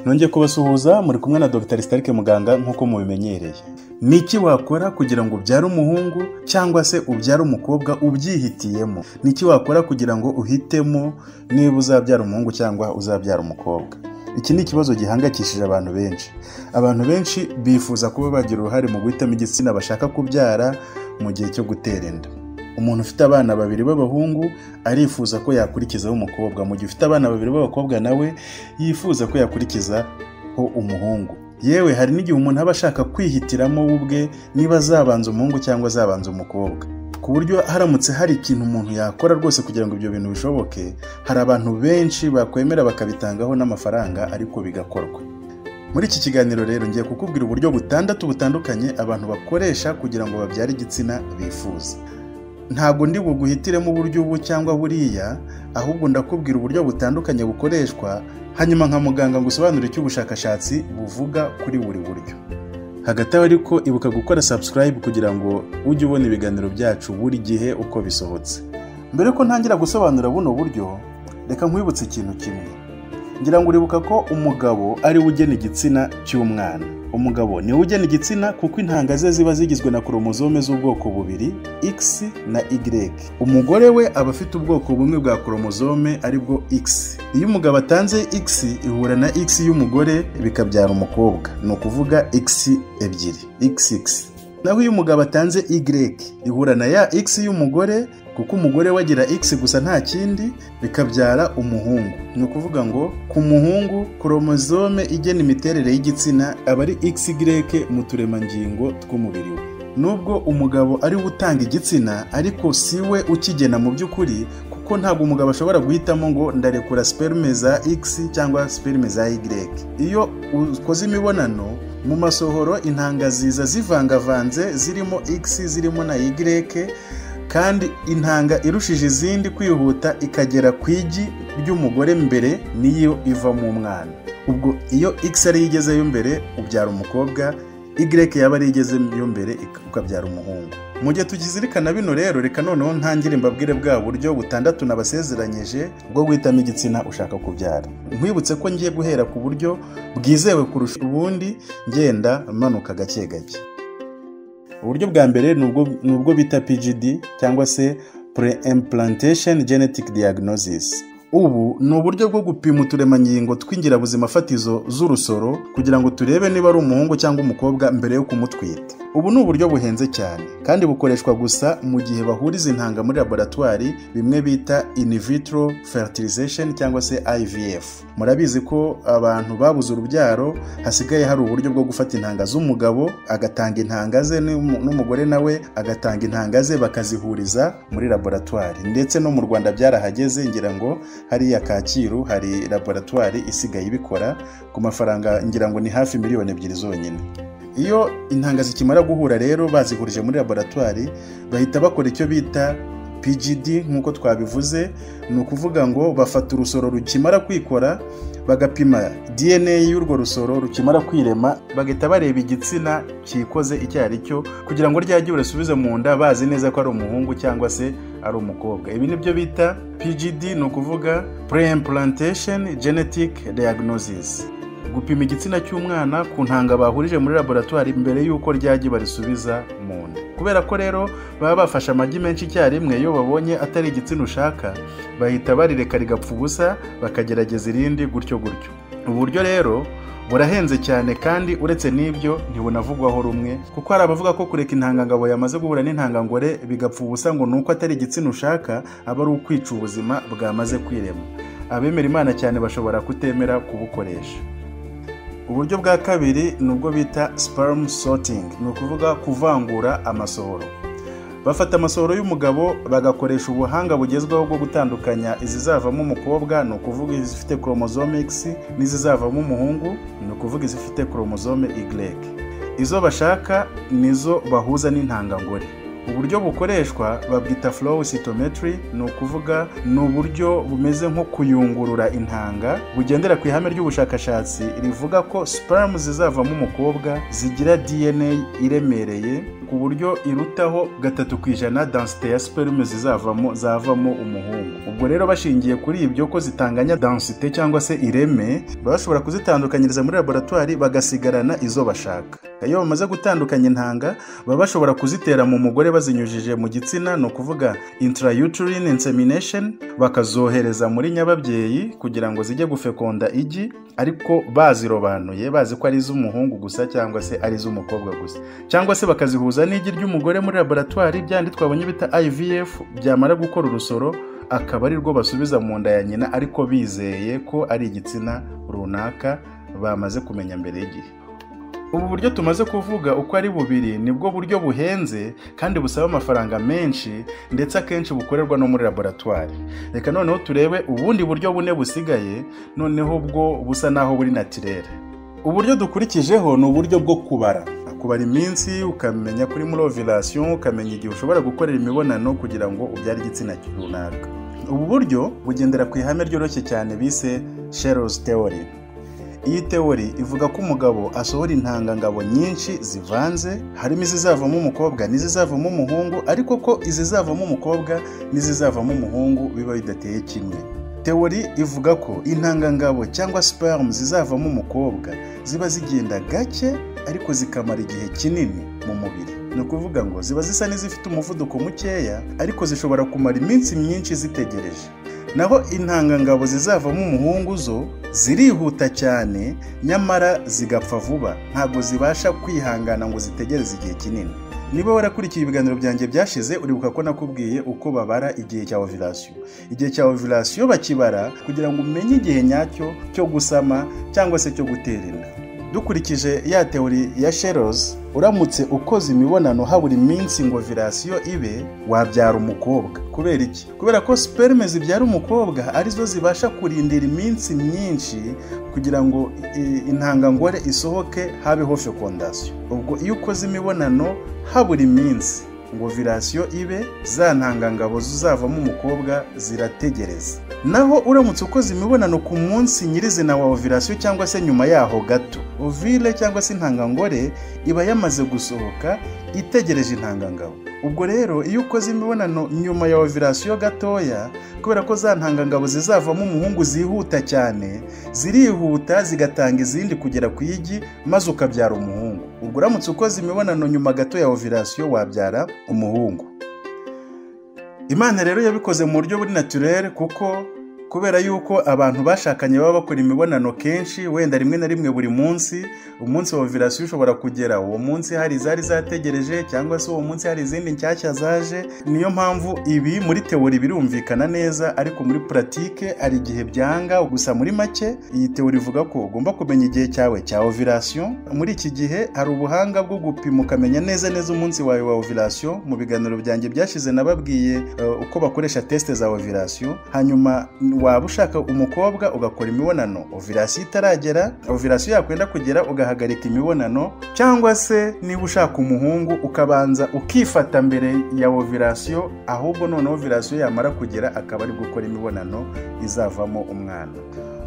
Nongeye kubasuhuza, muri kumwe na Dr Stark Muganga nk'uko mubimenyereye. Ni iki wakora kugira ngo ubyare umuhungu cyangwa se ubyare umukobwa ubyihitiyemo? Ni iki wakora kugira ngo uhitemo niba uzabyara umuhungu cyangwa uzabyara umukobwa? Iki ni ikibazo gihangayikishije abantu benshi. Abantu benshi bifuza kuba bagira uruhare mu guhitamo igitsina bashaka kubyara mu gihe cyo gutera inda. Umuntu ufite abana babiri b'abahungu arifuza ko yakurikizaho umukobwa, mu gihe ufite abana babiri b'abakobwa nawe yifuza ko yakurikizaho umuhungu. Yewe hari n'igihe umuntu aba ashaka kwihitiramo we ubwe niba azabanza umuhungu cyangwa azabanza umukobwa, ku buryo haramutse hari ikintu umuntu yakora rwose kugira ngo ibyo bintu bishoboke, hari abantu benshi bakwemera bakabitangaho n'amafaranga ariko bigakorwa. Muri iki kiganiro rero ngiye kukubwira uburyo butandatu butandukanye abantu bakoresha kugira ngo babyare igitsina bifuza. Ntabwo ndi buguhitiremo uburyo ubu cyangwa buriya, ahubwo ndakubwira uburyo butandukanye bukoreshwa, hanyuma nka muganga ngusobanurire icyo ubushakashatsi buvuga kuri buri buryo. Hagati aho ariko ibuka gukora subscribe kugira ngo ujye ubona ibiganiro byacu buri gihe uko bisohotse. Mbere yuko ntangira gusobanura buno buryo, reka nkwibutse ikintu kimwe. Ngira ngo uribuka ko umugabo ari we ugena igitsina cy'umwana. Umugabo niwe ugena igitsina kuko intanga ze ziba zigizwe na koromozome z'ubwoko bubiri, X na Y. Umugore we aba afite ubwoko bumwe bwa koromozome aribwo X. Iyo umugabo atanze X ihura na X y'umugore bikabyara umukobwa, ni ukuvuga X ebyiri, XX. Naho iyo umugabo atanze Y ihura na ya X y'umugore, kuko umugore we agira X gusa nta kindi, bikabyara umuhungu. Ni ukuvuga ngo ku muhungu koromozome igena imiterere y'igitsina aba ari XY mu turemangingo tw'umubiri we. Nubwo umugabo ari we utanga igitsina, ariko si we ukigena mu by'ukuri, kuko ntabwo umugabo ashobora guhitamo ngo ndarekura sperme za X cyangwa sperme za Y. Iyo ukoze imibonano mu masohoro intanga ziza zivangavanze, zirimo X zirimo na Y, kandi intanga irushije izindi kwihuta ikagera ku igi ry'umugore mbere niyo iva mu mwana. Ubwo iyo X ariyo igezeyo mbere ubyara umukobwa, Y yaba ariyo igezeyo mbere ukabyara umuhungu. Mu gihe tukizirikana bino rero, reka noneho ntangire mbabwire bwa buryo butandatu nabasezeranyije bwo guhitamo igitsina ushaka kubyara. Nkwibutse ko ngiye guhera ku buryo bwizewe kurusha ubundi, ngenda manuka gake gake. Uburyo bwa mbere ni ubwo bita PGD cyangwa se Pre-Implantation Genetic Diagnosis. Ubu ni uburyo bwo gupima uturemangingo tw'ingirabuzima fatizo z'urusoro kugira ngo turebe niba ari umuhungu cyangwa umukobwa mbere yo kumutwita. Ubu ni uburyo buhenze cyane kandi bukoreshwa gusa mu gihe bahuriza intanga muri laboratwari, bimwe bita in vitro fertilization cyangwa se IVF. Murabizi ko abantu babuze urubyaro hasigaye hari uburyo bwo gufata intanga z'umugabo agatanga intanga ze n'umugore nawe agatanga intanga ze bakazihuriza muri laboratwari. Ndetse no mu Rwanda byarahageze, ngira ngo hariya Kacyiru hari laboratwari isigaye ibikora ku mafaranga ngira ngo ni hafi 2 miliyoni zonyine. Iyo intanga zikimara guhura rero bazihurije muri laboratwari, bahita bakora icyo bita PGD nk'uko twabivuze. Ni ukuvuga ngo bafata urusoro rukimara kwikora, bagapima DNA y'urwo rusoro rukimara kwirema, bagahita bareba igitsina cyikoze icyo ari cyo, kugira ngo ryajye urasubize mu nda bazi neza ko ari umuhungu cyangwa se ari umukobwa. Ibi nibyo bita PGD, ni ukuvuga Pre-Implantation Genetic Diagnosis, gupima igitsina cy'umwana ku ntanga bahurije muri laboratwari mbere y'uko ryagi barisubiza mu nda. Kubera ko rero baba bafashe amagi menshi icyarimwe, iyo babonye atari igitsina ushaka bahita barireka rigapfa ubusa, bakagerageza irindi gutyo gutyo. Ubu buryo rero burahenze cyane, kandi uretse n'ibyo ntibunavugwaho rumwe, kuko hari abavuga ko kureka intangangabo yamaze guhura n'intangangore bigapfa ubusa ngo ni uko atari igitsina ushaka aba ari ukwica ubuzima bwamaze kwirema. Abemera Imana cyane bashobora kutemera kubukoresha. Uburyo bwa kabiri ni ubwo bita sperm sorting, ni ukuvuga kuvangura amasohoro. Bafata amasohoro y'umugabo bagakoresha ubuhanga bugezweho bwo gutandukanya izizavamo umukobwa, ni ukuvuga izifite chromosome X, n'izizavamo umuhungu, ni ukuvuga izifite chromosome Y. Izo bashaka nizo bahuza n'intangangore. Uburyo bukoreshwa babwita flow cytometry, ni ukuvuga ni uburyo bumeze nko kuyungurura intanga, bugendera ku ihame ry'ubushakashatsi rivuga ko sperm zizavamo umukobwa zigira DNA iremereye ku buryo irutaho 3% densité ya sperm zavamo umuhungu. Ubwo rero bashingiye kuri ibyo ko zitanganya densité cyangwa se ireme, bashobora kuzitandukanyiriza muri laboratoire bagasigarana izo bashaka. Iyo bamaze gutandukanya intanga, baba bashobora kuzitera mu mugore bazinyujije mu gitsina, ni ukuvuga intrauterine insemination, bakazohereza muri nyababyeyi kugira ngo zijye gufekonda igi, ariko bazirobanuye bazi ko ari iz'umuhungu gusa cyangwa se ari iz'umukobwa gusa, cyangwa se bakazihuza n'igi ry'umugore muri laboratoire, byandi twabonye bita IVF, byamara gukora urusoro akaba ari rwo basubiza mu nda ya nyina, ariko bizeye ko ari igitsina runaka bamaze kumenya mbere y'igihe. Ubu buryo tumaze kuvuga uko ari bubiri nibwo buryo buhenze kandi busaba amafaranga menshi, ndetse akenshi bukorerwa no muri laboratoire. Reka noneho turebe ubundi buryo bune busigaye, noneho bwo busa naho buri naturel. Uburyo dukurikijeho ni uburyo bwo kubara iminsi, ukamenya kuri muri ovulation, ukamenya igihe ushobora gukorera imibonano kugira ngo ubyare igitsina runaka. Ubu buryo bugendera ku ihame ryoroshye cyane bise Sherrell's theory. Iyi teori ivuga ko umugabo asohora intangangabo nyinshi zivanze, harimo izizavamo umukobwa n'izizavamo umuhungu, ariko ko izizavamo umukobwa n'izizavamo umuhungu biba bidateye kimwe. Teori ivuga ko intangangabo cyangwa sperm zizavamo umukobwa ziba zigenda gake ariko zikamara igihe kinini mu mubiri. Ni ukuvuga ngo ziba zisa n'izifite umuvuduko mukeya, ariko zishobora kumara iminsi myinshi zitegereje. Naho intangangabo zizavamo umuhungu zo zirihuta cyane, nyamara zigapfa vuba, ntabwo zibasha kwihangana ngo zitegereze igihe kinini. Niba warakurikiye ibiganiro byanjye byashize, uribuka ko nakubwiye uko babara igihe cya ovulation. Igihe cya ovulation bakibara kugira ngo umenye igihe nyacyo cyo gusama cyangwa se cyo gutera inda. Dukurikije ya teori ya Sherrell's, uramutse ukoze imibonano habura iminsi ngo ovulation ibe, wabyara umukobwa. Kubera iki? Kubera ko sperme zibyara umukobwa arizo zibasha kurindira iminsi myinshi kugira ngo intangangore isohoke habeho fecondation. Ubwo iyo ukoze imibonano habura iminsi ngo ovulation ibe, za ntangangabo zizavamo umukobwa zirategereza. Naho uramutse ukoze imibonano ku munsi nyirizina wa ovulation cyangwa se nyuma yaho gato, ovule cyangwa se intangangore iba yamaze gusohoka itegereje intangangabo. Ubwo rero iyo ukoze imibonano nyuma ya ovulation gatoya, kubera ko za ntangangabo zizavamo umuhungu zihuta cyane, zirihuta zigatanga izindi kugera ku igi, maze ukabyara umuhungu. Ubwo uramutse ukoze imibonano nyuma gato ya ovulation wabyara umuhungu. Imana rero yabikoze mu buryo buri naturel, kuko kubera yuko abantu bashakanye baba bakora imibonano kenshi, wenda rimwe na rimwe buri munsi, umunsi wa ovulation ushobora kugera uwo munsi hari izari zategereje, cyangwa se uwo munsi hari izindi nshyashya zaje. Niyo mpamvu ibi muri teori birumvikana neza, ariko muri pratique ari igihe byanga. Gusa muri make iyi teori ivuga ko ugomba kumenya igihe cyawe cya ovulation. Muri iki gihe hari ubuhanga bwo gupima ukamenya neza neza umunsi wawe wa ovulation. Mu biganiro byanjye byashize nababwiye uko bakoresha test za ovulation. Hanyuma waba ushaka umukobwa ugakora imibonano ovulation itaragera, ovulation yakwenda kugera ugahagarika imibonano, cyangwa se niba ushaka umuhungu ukabanza ukifata mbere ya ovulation, ahubwo noneho ovulation yamara kugera akaba ari gukora imibonano izavamo umwana.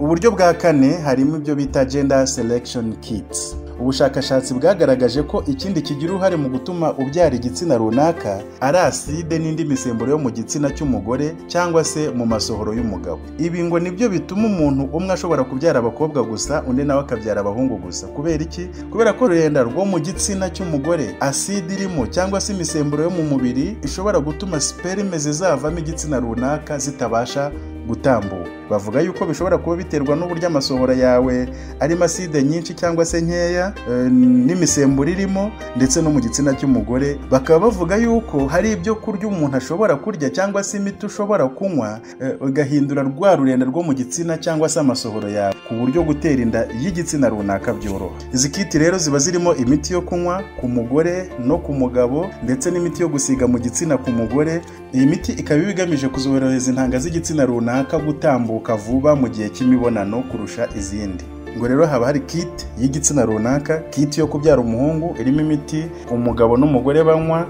Uburyo bwa kane harimo ibyo bita gender selection kits. Ubushakashatsi bwagaragaje ko ikindi kigira uruhare mu gutuma ubyara igitsina runaka ari aside n'indi misemburo yo mu gitsina cy'umugore cyangwa se mu masohoro y'umugabo. Ibi ngo nibyo bituma umuntu umwe ashobora kubyara abakobwa gusa, undi nawe akabyara abahungu gusa. Kubera iki? Kubera ko ururenda rwo mu gitsina cy'umugore aside irimo cyangwa se imisemburo yo mu mubiri ishobora gutuma sperme zizavamo igitsina runaka zitabasha gutambuka. Bavuga yuko bishobora kuba biterwa n'uburyo amasohoro yawe arimo aside nyinshi cyangwa se nkeya, n'imisemburo irimo, ndetse no mu gitsina cy'umugore. Bakaba bavuga yuko hari ibyo kurya umuntu ashobora kurya cyangwa se imiti ushobora kunywa ugahindura rwa rurenda rwo mu gitsina cyangwa se amasohoro yawe, ku buryo gutera inda y'igitsina runaka byoroha. Izi kiti rero ziba zirimo imiti yo kunywa ku mugore no ku mugabo, ndetse n'imiti yo gusiga mu gitsina ku mugore. Iyi miti ikaba igamije kuzorohereza intanga z'igitsina runaka gutambuka vuba mu gihe cy'imibonano kurusha izindi. Ngo rero haba hari kit y'igitsina runaka, kit yo kubyara umuhungu irimo imiti umugabo n'umugore banywa,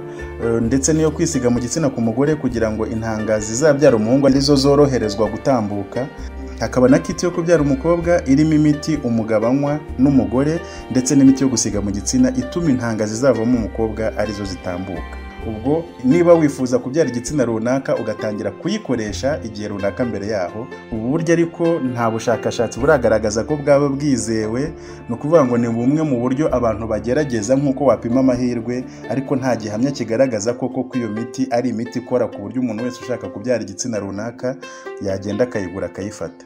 ndetse n'iyo kwisiga mu gitsina ku mugore kugira ngo intanga zizabyara umuhungu arizo zoroherezwa gutambuka. Hakaba na kit yo kubyara umukobwa irimo imiti umugabo anywa n'umugore, ndetse n'imiti yo gusiga mu gitsina ituma intanga zizavamo umukobwa arizo zitambuka. Ubwo niba wifuza kubyara igitsina runaka ugatangira kuyikoresha igihe runaka mbere yaho. Ubu buryo ariko nta bushakashatsi buragaragaza ko bwaba bwizewe, ni ukuvuga ngo ni bumwe mu buryo abantu bagerageza nk'uko wapima amahirwe, ariko nta gihamya kigaragaza koko ko iyo miti ari imiti ikora ku buryo umuntu wese ushaka kubyara igitsina runaka yagenda akayigura akayifata.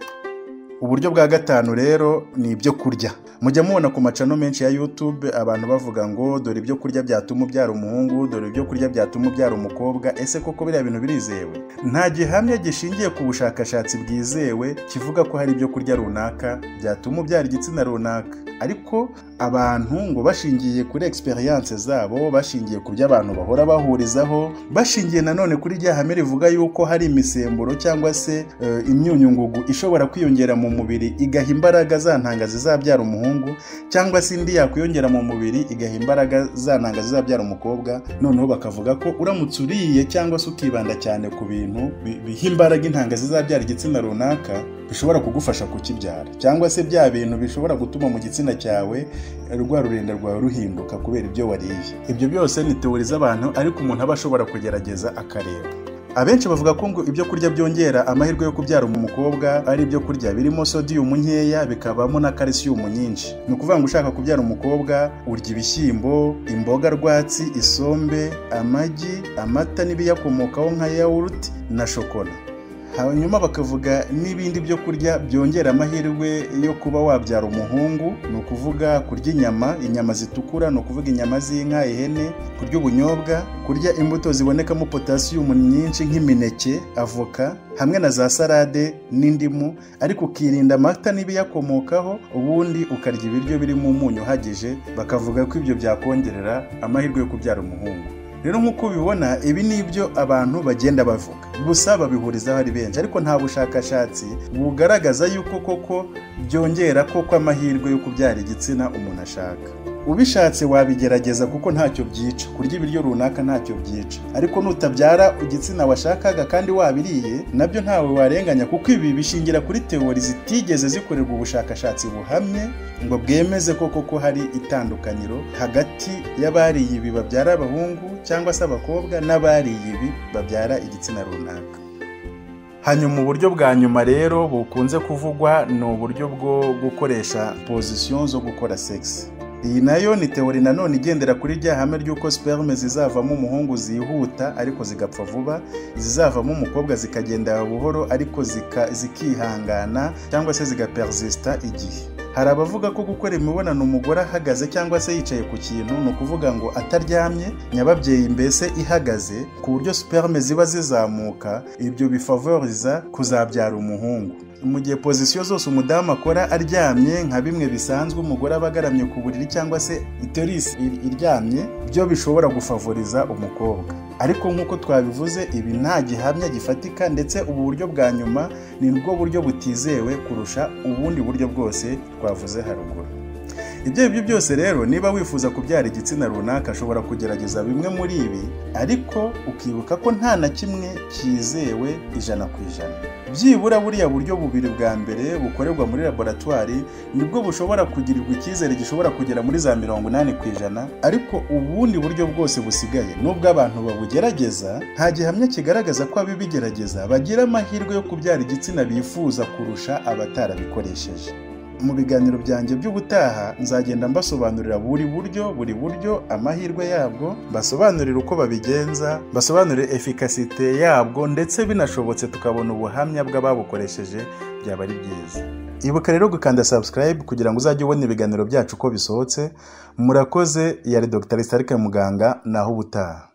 Uburyo bwa gatanu rero ni ibyo kurya. Mujya mubona ku macano menshi ya YouTube abantu bavuga ngo dore ibyo kurya byatuma ubyara umuhungu, dore ibyo kurya byatuma ubyara umukobwa. Ese koko biriya bintu birizewe? Nta gihamya gishingiye ku bushakashatsi bwizewe kivuga ko hari ibyo kurya runaka byatuma ubyara igitsina runaka. Ariko abantu ngo bashingiye kuri experience zabo, bashingiye ku byo abantu bahora bahurizaho, bashingiye nanone kuri rya hame rivuga yuko hari imisemburo cyangwa se imyunyungugu ishobora kwiyongera mu mubiri igaha imbaraga za ntanga zizabyara umuhungu, cyangwa se indi yakwiyongera mu mubiri igaha imbaraga za ntanga zizabyara umukobwa. Noneho bakavuga ko uramutse uriye cyangwa se ukibanda cyane ku bintu biha imbaraga intanga zizabyara igitsina runaka, bishobora kugufasha kukibyara, cyangwa se bya bintu bishobora gutuma mu gitsina cyawe rwa rurenda rwawe ruhinduka kubera ibyo wariye. Ibyo byose ni teori z'abantu, ariko umuntu aba ashobora kugerageza akareba. Abenshi bavuga ko ngo ibyo kurya byongera amahirwe yo kubyara umukobwa ari ibyo kurya birimo sodium nkeya bikabamo na calcium nyinshi. Ni ukuvuga ngo ushaka kubyara umukobwa urya ibishyimbo, imboga rwatsi, isombe, amagi, amata n'ibiyakomokaho nka yawurute na shokora. Hanyuma bakavuga n'ibindi byo kurya byongera amahirwe yo kuba wabyara umuhungu, ni ukuvuga kurya inyama zitukura, ni ukuvuga inyama z'inka, ihene, kurya ubunyobwa, kurya imbuto zibonekamo potasiyumu nyinshi nk'imineke, avoka, hamwe na za salade n'indimu, ariko ukirinda amata n'ibiyakomokaho, ubundi ukarya ibiryo birimo umunyu uhagije. Bakavuga ko ibyo byakongerera amahirwe yo kubyara umuhungu. Rero nk'uko ubibona, ibi ni ibyo abantu bagenda bavuga, gusa babihurizaho ari benshi, ariko nta bushakashatsi bugaragaza yuko koko byongera koko amahirwe yo kubyara igitsina umuntu ashaka. Ubishatse wabigerageza kuko ntacyo byica, kurya ibiryo runaka ntacyo byica, ariko nutabyara igitsina washakaga kandi wabiriye nabyo ntawe warenganya, kuko ibi bishingira kuri teori zitigeze zikorerwa ubushakashatsi buhamye ngo bwemeze koko ko hari itandukaniro hagati y'abariye ibi babyara abahungu cyangwa se abakobwa n'abariye ibi babyara igitsina runaka. Hanyuma uburyo bwa nyuma rero bukunze kuvugwa ni uburyo bwo gukoresha position zo gukora sex. Iyi nayo ni teori nanone igendera kuri rya hame ry'uko sperme zizavamo umuhungu zihuta ariko zigapfa vuba, zizavamo umukobwa zikagenda buhoro ariko zikihangana cyangwa se zigapersista igihe. Hari abavuga ko gukora imibonano umugore ahagaze cyangwa se yicaye ku kintu, ni ukuvuga ngo ataryamye, nyababyeyi mbese ihagaze, ku buryo sperme ziba zizamuka, ibyo bifavoriza kuzabyara umuhungu. Mu gihe position zose umudamu akora aryamye nka bimwe bisanzwe umugore aba agaramye ku buriri cyangwa se uterus iryamye, byo bishobora gufavoriza umukobwa. Ariko nk'uko twabivuze, ibi nta gihamya gifatika, ndetse ubu buryo bwa nyuma ni bwo buryo butizewe kurusha ubundi buryo bwose twavuze haruguru. Ibyo aribyo byose rero, niba wifuza kubyara igitsina runaka ashobora kugerageza bimwe muri ibi, ariko ukibuka ko nta na kimwe cyizewe 100%. Byibura buriya buryo bubiri bwa mbere bukorerwa muri laboratwari nibwo bushobora kugirirwa icyizere gishobora kugera muri za 80%, ariko ubundi buryo bwose busigaye nubwo abantu babugerageza nta gihamya kigaragaza ko abibigerageza bagira amahirwe yo kubyara igitsina bifuza kurusha abatarabikoresheje. Mu biganiro byanjye by'ubutaha nzagenda mbasobanurira buri buryo amahirwe yabwo, mbasobanurira uko babigenza, mbasobanurire efikasite yabwo, ndetse binashobotse tukabona ubuhamya bw'ababukoresheje byaba ari byiza. Ibuka rero gukanda subscribe kugira ngo uzajye ubona ibiganiro byacu uko bisohotse. Murakoze, yari Dr. Starike Muganga, naho ubutaha.